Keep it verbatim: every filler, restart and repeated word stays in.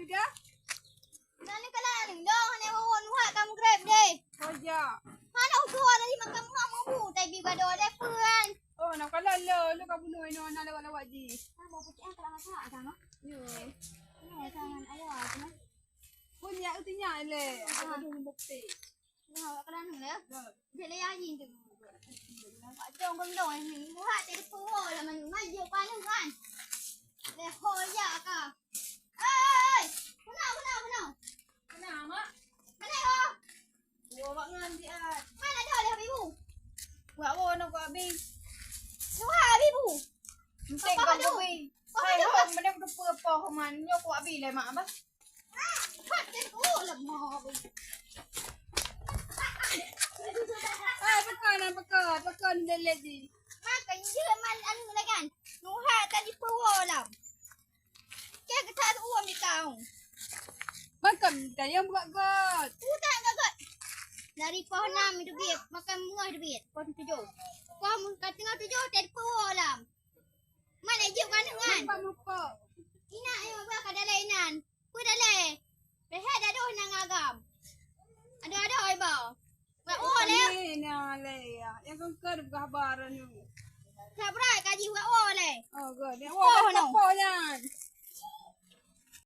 Dah? Nani kala ning dong, hana wowo nuha kamu grab deh. Oh, ya. Hana utuh dari makan muha mabu, tapi gado deh puan. Oh, nak kala lo, lo ka bunuh ino anak lewat-lewat ji. Ah, mau pakai angkat masa agama. Yo. Ini tangan ayah, kan? Pun ya, utuh nya le. Ah. Aduh, bukti. Nah, awak kelang ni ya. Dia le yang ni tu. Pak Jong Bang Dong ni. Buat dia tu lah, maju panas kan. Dia hoyak ka. Hei! Kenapa, kenapa, kenapa? Kenapa, Mak? Mana kau? Dua mak ngan di ai. Mana dia, dia Habibu? Buat apa nak buat habis? Buat Habibu. Mesti kau berdua. Hai, ho, mana berdua apa, ho, man? Nyo kuat habis lah, Mak, apa? Hot, dia tu lemah. Hai, pekan, pekan, pekan dia lagi. Makan je man anu lah kan. Nuha tadi pewo lam. Kaya kita tu uang di kau. Makan dayang buat got. Utak gak got. Dari poh enam itu biet, makan muah itu biet, poh tujuh. Poh mun ka tengah tujuh, tadi pewo lam. Mana jeup ka neu ngan? Nampak mupok. Ina ayo ba ka dalai inan. Pu dalai. Rehat dadoh nang agam. Adoh-adoh ai ba. Ba o le. Ina le ya. Yang kengker buka habar ni. Sabrai kaji ba o le. Oh, good. Yang o le. Nyan.